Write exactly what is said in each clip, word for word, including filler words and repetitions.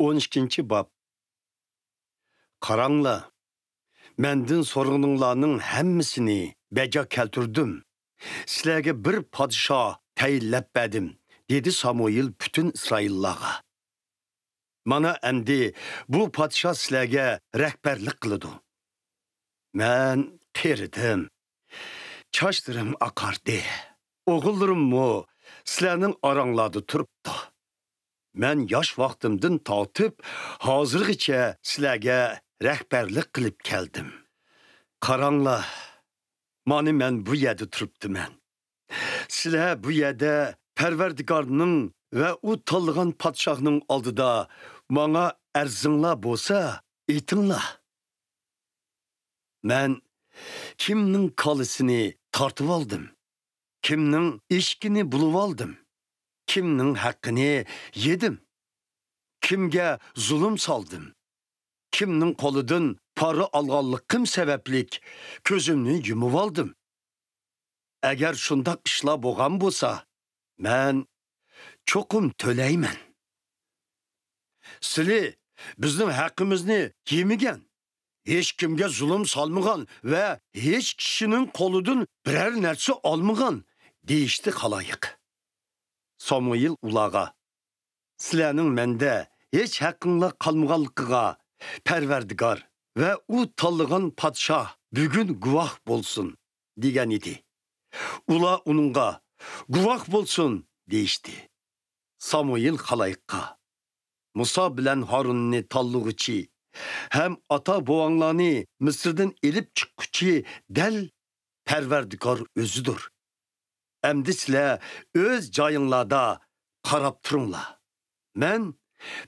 ئون ئىككىنچى باب. قاراڭلار، مەندىن سورىغىنىڭلارنىڭ ھەممىسىنى بەجا كەلتۈردۈم. سىلەرگە بىر پادىشاھ تەيىنلەپ بەردىم، دېدى سامۇئېل پۈتۈن ئىسرائىللارغا. مانا ئەمدى بۇ پادىشاھ سىلەرگە رەھبەرلىك قىلىدۇ. مەن قېرىدىم. چاچلىرىم ئاقاردى. ئوغۇللىرىممۇ سىلەرنىڭ ئاراڭلاردا تۇرۇپتۇ. مەن ياش ۋاقتىمدىن تارتىپ ھازىرغىچە سىلەرگە رەھبەرلىك قىلىپ كەلدىم. قاراڭلار، مانا مەن بۇ يەردە تۇرۇپتىمەن. سىلەر بۇ يەردە پەرۋەردىگارنىڭ ۋە ئۇ تاللىغان پادىشاھنىڭ ئالدىدا ماڭا ئەرزىڭلار بولسا، ئېيتىڭلار. مەن كىمنىڭ كالىسىنى تارتىۋالدىم؟ كىمنىڭ ئېشىكىنى بۇلىۋالدىم؟ كىمنىڭ ھەققىنى يېدىم؟ كىمگە زۇلۇم سالدىم؟ كىمنىڭ قولىدىن پارا ئالغانلىقىم سەۋەبلىك كۆزۈمنى يۇمۇۋالدىم؟ ئەگەر شۇنداق ئىشلار بولغان بولسا، مەن چوقۇم تۆلەيمەن. سىلى بىزنىڭ ھەققىمىزنى يېمىگەن، ھېچكىمگە زۇلۇم سالمىغان ۋە ھېچ كىشىنىڭ قولىدىن بىرەر نەرسە ئالمىغان، دېيىشتى خالايىق. سامۇئېل ئۇلارغا، سىلەرنىڭ مەندە ھېچ ھەققىڭلار قالمىغانلىقىغا پەرۋەردىگار ۋە ئۇ تاللىغان پادىشاھ بۈگۈن گۇۋاھ بولسۇن، دېگەن ئىدى. ئۇلار ئۇنىڭغا، گۇۋاھ بولسۇن، دېيىشتى. سامۇئېل خالايىققا، مۇسا بىلەن ھارۇننى تاللىغۇچى ھەم ئاتا-بوۋاڭلارنى مىسىردىن ئېلىپ چىققۇچى دەل پەرۋەردىگار ئۆزىدۇر. ئەمدى سىلەر ئۆز جايىڭلاردا قاراپ تۇرۇڭلار. مەن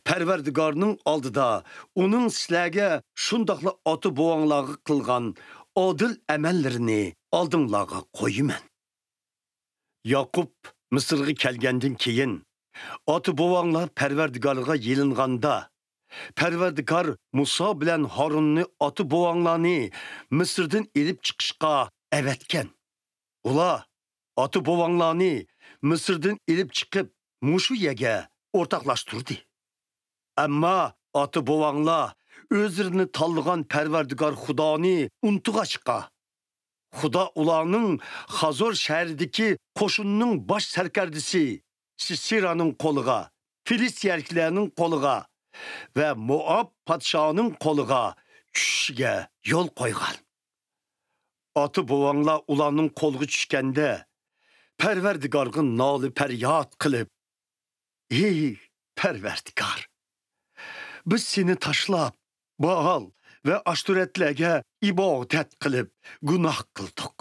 پەرۋەردىگارنىڭ ئالدىدا ئۇنىڭ سىلەرگە شۇنداقلا ئاتا-بوۋاڭلارغا قىلغان ئادىل ئەمەللىرىنى ئالدىڭلارغا قويىمەن. ياقۇپ مىسىرغا كەلگەندىن كېيىن، ئاتا-بوۋاڭلار پەرۋەردىگارغا يېلىنغاندا، پەرۋەردىگار مۇسا بىلەن ھارۇننى ئاتا-بوۋاڭلارنى مىسىردىن ئېلىپ چىقىشقا ئەۋەتكەن. ئۇلار ئاتا-بوۋاڭلارنى مىسىردىن ئېلىپ چىقىپ، مۇشۇ يەرگە ئورتاقلاشتۇردى. ئەمما ئاتا-بوۋاڭلار ئۆزلىرىنى تاللىغان پەرۋەردىگار خۇدانى ئۇنتۇغاچقا، خۇدا ئۇلارنىڭ خازور شەھىرىدىكى قوشۇننىڭ باش سەركەردىسى سىسىرانىڭ قولىغا، فىلىستىيەلىكلەرنىڭ قولىغا ۋە موئاب پادىشاھىنىڭ قولىغا چۈشۈشىگە يول قويغان. ئاتا-بوۋاڭلار ئۇلارنىڭ قولىغا چۈشكەندە، پەرۋەردىگارغا نالە-پەرياد قىلىپ، ھېي، پەرۋەردىگار! بىز سېنى تاشلاپ، بائال ۋە ئاشتۇرەتلەرگە ئىبادەت قىلىپ، گۇناھ قىلدۇق.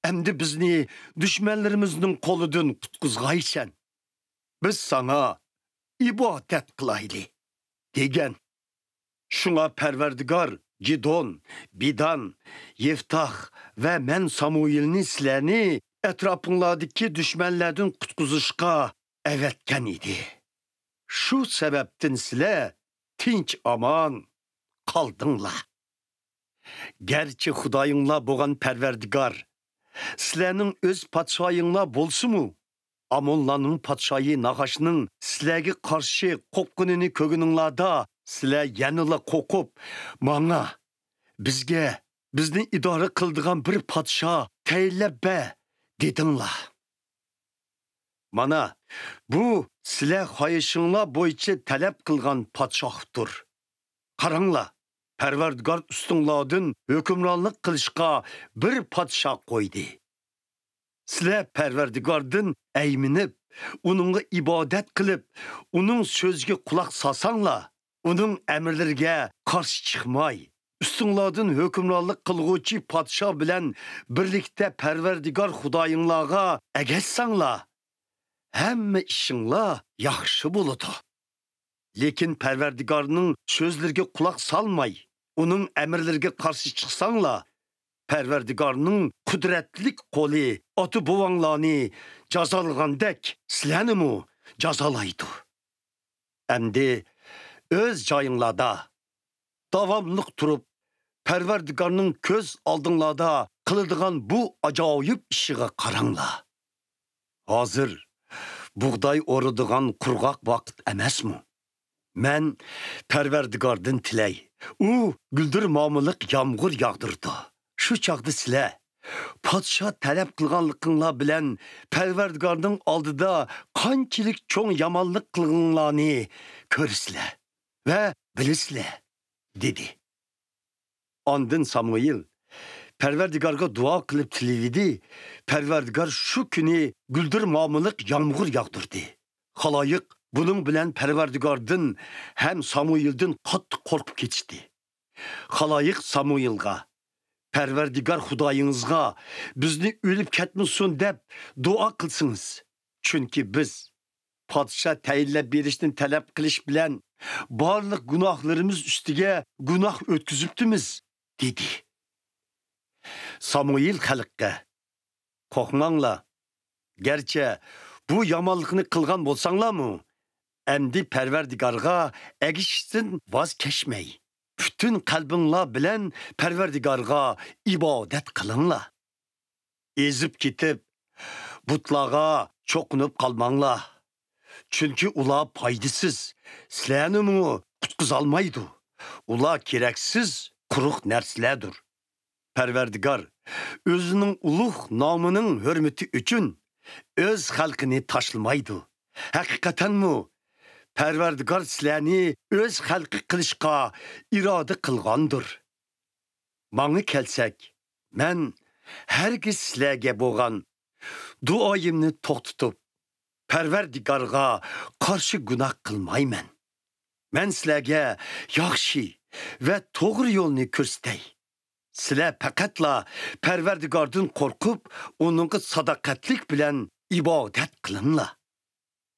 ئەمدى بىزنى دۈشمەنلىرىمىزنىڭ قولىدىن قۇتقۇزغايسەن. بىز ساڭا ئىبادەت قىلايلى، دېگەن. شۇڭا پەرۋەردىگار گىدون، بىدان، يىفتاھ ۋە مەن سامۇئېلنى سىلەرنى ئەتراپىڭلاردىكى دۈشمەنلەردىن قۇتقۇزۇشقا ئەۋەتكەن ئىدى. شۇ سەۋەبتىن سىلەر تىنچ-ئامان قالدىڭلار. گەرچە خۇدايىڭلار بولغان پەرۋەردىگار سىلەرنىڭ ئۆز پادىشاھىڭلار بولسىمۇ، ئامونلارنىڭ پادىشاھى ناھاشنىڭ سىلەرگە قارشى قوپقىنىنى كۆرگىنىڭلاردا، سىلەر يەنىلا قورقۇپ، ماڭا، بىزگە، بىزنى ئىدارە قىلىدىغان بىر پادىشاھ تەيىنلەپ بەر، دېدىڭلار. مانا، بۇ سىلەر خاھىشىڭلار بويىچە تەلەپ قىلغان پادىشاھتۇر. قاراڭلار، پەرۋەردىگار ئۈستۈڭلاردىن ھۆكۈمرانلىق قىلىشقا بىر پادىشاھ قويدى. سىلەر پەرۋەردىگاردىن ئەيمىنىپ، ئۇنىڭغا ئىبادەت قىلىپ، ئۇنىڭ سۆزىگە قۇلاق سالساڭلار، ئۇنىڭ ئەمىرلىرىگە قارشى چىقماي، ئۈستۈڭلاردىن ھۆكۈمرانلىق قىلغۇچى پادىشاھ بىلەن بىرلىكتە پەرۋەردىگار خۇدايىڭلارغا ئەگەشسەڭلار، ھەممە ئىشىڭلار ياخشى بولىدۇ. لېكىن پەرۋەردىگارنىڭ سۆزلىرىگە قۇلاق سالماي، ئۇنىڭ ئەمىرلىرىگە قارشى چىقساڭلار، پەرۋەردىگارنىڭ قۇدرەتلىك قولى ئاتا-بوۋاڭلارنى جازالىغاندەك سىلەرنىمۇ جازالايدۇ. ئەمدى ئۆز جايىڭلاردا داۋاملىق تۇرۇپ، پەرۋەردىگارنىڭ كۆز ئالدىڭلاردا قىلىدىغان بۇ ئاجايىپ ئىشىغا قاراڭلار. ھازىر بۇغداي ئورىدىغان قۇرغاق ۋاقىت ئەمەسمۇ؟ مەن پەرۋەردىگاردىن تىلەي، ئۇ گۈلدۈرمامىلىق يامغۇر ياغدۇرىدۇ. شۇ چاغدا سىلەر پادىشاھ تەلەپ قىلغانلىقىڭلار بىلەن پەرۋەردىگارنىڭ ئالدىدا قانچىلىك چوڭ يامانلىق قىلغىنىڭلارنى كۆرىسىلەر ۋە بىلىسىلەر، دېدى. ئاندىن سامۇئېل پەرۋەردىگارغا دۇئا قىلىپ تىلىۋىدى، پەرۋەردىگار شۇ كۈنى گۈلدۈرمامىلىق يامغۇر ياغدۇردى. خالايىق بۇنىڭ بىلەن پەرۋەردىگاردىن ھەم سامۇئېلدىن قاتتىق قورقۇپ كېتىشتى. خالايىق سامۇئېلغا، پەرۋەردىگار خۇدايىڭىزغا بىزنى ئۆلۈپ كەتمىسۇن دەپ دۇئا قىلسىڭىز. چۈنكى بىز پادىشاھ تەيىنلەپ بېرىشنى تەلەپ قىلىش بىلەن بارلىق گۇناھلىرىمىز ئۈستىگە گۇناھ ئۆتكۈزۈپتىمىز، دېدى. سامۇئېل خەلققە، قورقماڭلار. گەرچە بۇ يامانلىقنى قىلغان بولساڭلارمۇ، ئەمدى پەرۋەردىگارغا ئەگىشىشتىن ۋاز كەچمەي، پۈتۈن قەلبىڭلار بىلەن پەرۋەردىگارغا ئىبادەت قىلىڭلار. ئېزىپ كېتىپ، بۇتلارغا چوقۇنۇپ قالماڭلار. چۈنكى ئۇلار پايدىسىز، سىلەرنىمۇ قۇتقۇزالمايدۇ. ئۇلار كېرەكسىز، قۇرۇق نەرسىلەردۇر. پەرۋەردىگار ئۆزىنىڭ ئۇلۇغ نامىنىڭ ھۆرمىتى ئۈچۈن ئۆز خەلقىنى تاشلىمايدۇ. ھەقىقەتەنمۇ، پەرۋەردىگار سىلەرنى ئۆز خەلقى قىلىشقا ئىرادە قىلغاندۇر. ماڭا كەلسەك، مەن ھەرگىز سىلەرگە بولغان دۇئايىمنى توختىتىپ، پەرۋەردىگارغا قارشى گۇناھ قىلمايمەن. مەن سىلەرگە ياخشى ۋە توغرا يولنى كۆرسىتەي. سىلەر پەقەتلا پەرۋەردىگاردىن قورقۇپ، ئۇنىڭغا ساداقەتلىك بىلەن ئىبادەت قىلىڭلار.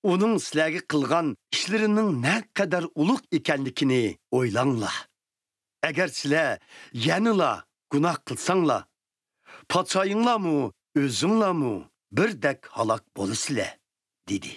ئۇنىڭ سىلەرگە قىلغان ئىشلىرىنىڭ نەقەدەر ئۇلۇغ ئىكەنلىكىنى ئويلاڭلار. ئەگەر سىلەر يەنىلا گۇناھ قىلساڭلار، پادىشاھىڭلارمۇ، ئۆزۈڭلارمۇ بىردەك ھالاك بولىسىلەر، دېدى.